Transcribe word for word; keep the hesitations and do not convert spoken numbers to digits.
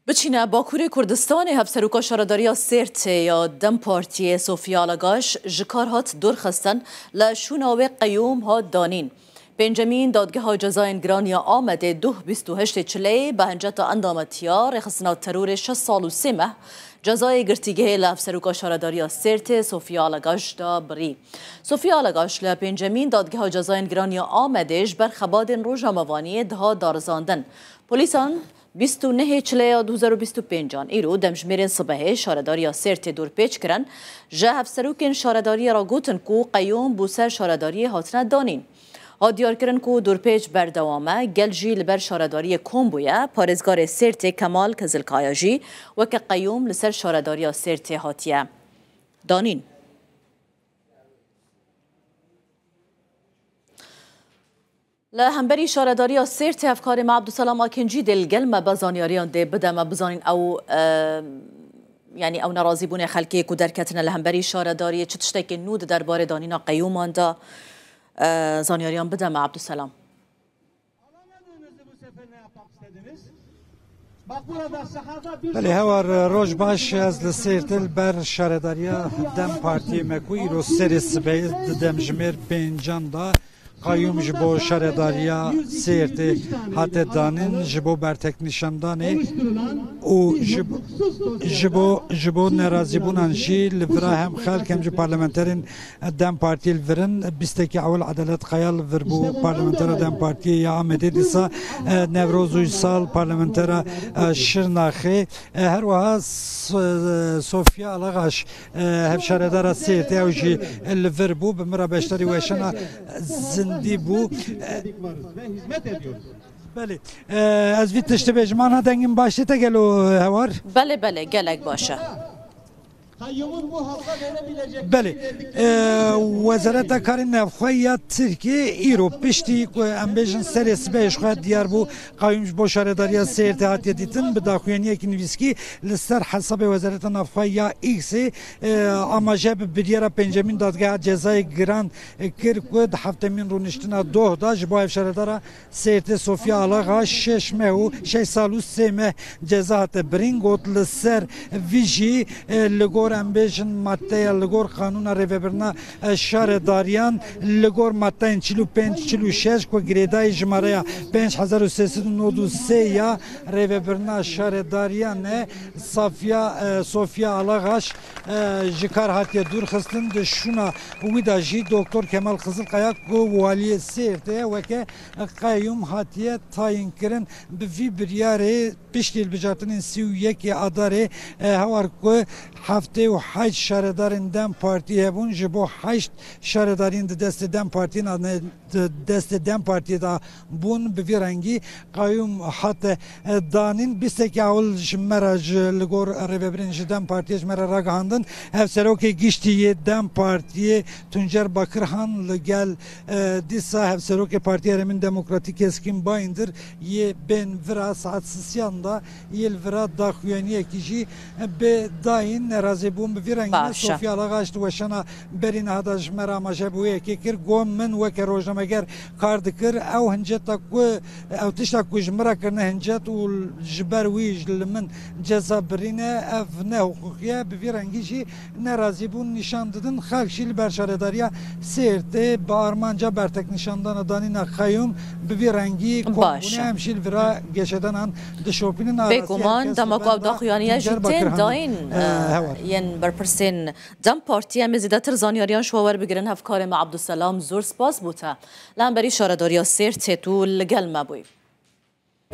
Biçîne Bakurê Kurdistanê, Hevseroka Şaredariya Sêrtê ya DEM Partiyê Sofiya Alagaş ji kar hat dorxistin, li şûna wê qeyûm hat danîn. Pêncemîn Dadgeha Cezayên Giran ya Amedê doh bîst û heştê Çileyê bi hinceta endametiya Rêxistina Terorê şeş sal û sê meh cezayê girtîgehê li Hevseroka Şaredariya Sêrtê Sofiya Alagaş da birî. Sofiya Alagaş li pêncemîn Dadgeha Cezayên Giran ya Amedê ji ber xebadên roja mevaniyê dihat darizandin. Polîsan bîst û nehê Çileya du hezar û bîst û pêncan îro demjimêrên sibehê şaredariya Sêrtê dorpêç kirin. Ji hevserokên şaredariyê re gotin ku qeyûm bo ser şaredariyê hatine danîn. Hat diyarkirin ku dorpêç berdewam e, gel jî li ber şaredariyê kom bûye. Parêzgarê Sêrtê Kemal Kizilkaya jî weke qeyûm li ser şaredariya Sêrtê hatiye danîn. Li hemberî şaredariya Sêrtê hevkarê me Abdulselam Akincî dê li gel me be, zanyariyan dê bide me, bizanin ew, e, yanî ew nerazîbûnê xelkê ku derketine li hemberî şaredariyê çi tiştekê nû di derbarê danîna qeyûman de, e, zanyariyan bide me Abdulselam. Belê, hewa roj baş, ez li Sêrtê li ber şaredariya DEM Partiyê me ku îro serê sibehê di demjimêr pêncan de qeyûm ji bo şaredariya Sêrtê hate danîn, ji bo berteknîşandanê û ji, ji bo, ji bo nerazîbûnan jî li vira hem xelk hem jî parlamenterên DEM Partiyê li vir in. Bîstekî ewil Edalet Kaya li vir bû, parlamentera DEM Partiyê ya Amedê, dîsa, e, Newroz Uysal, parlamentera, e, Şirnaxê, e, her wiha S-, e, Sofya Alagaş, e, hevşaredara Sêrtê, ew jî li vir bû, bi min re beşdarî weşana zindî bû. E, Belê. E, ez vî tiştî bêjim, ana dengê min baş tê te gelo, e, Hewar? Belê, belê, gelek baş e. Belê. E, Wezareta Karên Navxwe ya Tirkiyê îro piştî ku em bêjin serê sibehê ji xwe diyar bû, qeyûm ji bo şaredariya Sêrtê hatiye dîtin, bi daxuyaniyekî nivîskî li ser hesabê Wezareta Navxwe ya X-ê, e, amaje bi biryara pêncemîn Dadgeha Cezayê Giran, e, kir ku di heftemîn rûniştina doh de ji bo hevşaredara Sêrtê Sofya Alaxa şeş meh û şeş sal û sê meh ceza hate birîn. Got, li ser vî jî, e, li gor, em bêjin, maddeya, li gor qanûna rêvebirina, e, şaredariyan, li gor maddeyên çil û pênc, çil û şeş ku girêdayî jimareya pênc hezar û sê sed û nod û sê ya rêvebirina şaredariyan e, Safiya, e, Sofya Alagaş, e, ji kar hatiye dûrxistin. Di şûna wî de jî Doktor Kemal Qizilkaya ku waliyê Sêrtê ye, weke qeyûm hatiye tayînkirin. Bi vî biryarê piştî hilbijartinên sî û yekê Adarê, e, hewar ku heftê û heşt şaredarên DEM Partî hebûn, ji bo heşt şaredariyên di destê DEM Partiyê ne, di destê DEM Partiyê de bûn. Bi vî rengî qeyûm hate, e, danîn. Bîstekî ewil ji me re, ji, li gor rêvebirên ji DEM Partiyê ji me re ragihandin. Hevserokê giştî yê DEM Partiyê Tuncer Bakirhan li gel, e, dîsa Hevserokê Partiya Herêmên Demokratîk Keskîn Bayindir yê bên vira saet sisiyan de yê li vira daxuyaniyekî jî bi dayîn nerazîbûn. Bi vî rengî ne Baş e. Sofya Alagaş di weşana berî niha de ji me re amaje bi wê yekê kir. Got, min weke rojnameger kar dikir. Ew hinceta ku, ew tişta ku ji min re kirine hincet û ji ber wî ji li min ceza birîne, ev ne hiqûqî ye. Bi vî rengî jî nerazîbûn nîşan didin. Xelk jî li ber şaredariya Sêrtê bi armanca berteknîşandana danîna qeyûm bi vî rengî kom Baş bûne. e. Em jî li vira geşedanan dişopînin. Arastî Bêguman, her kes dema bi ku ew benda daxuyaniye jî Tuncer Bakirhan, dayîn, e, e, hewa. yên berpirsên DEM Partiyê, em ê zêdetir zanyariyan ji we werbigirin. Hevkarê me Abdulselam, zor spas bo te. Li hemberî şaredariya Sêrtê tu li gel me bûyî.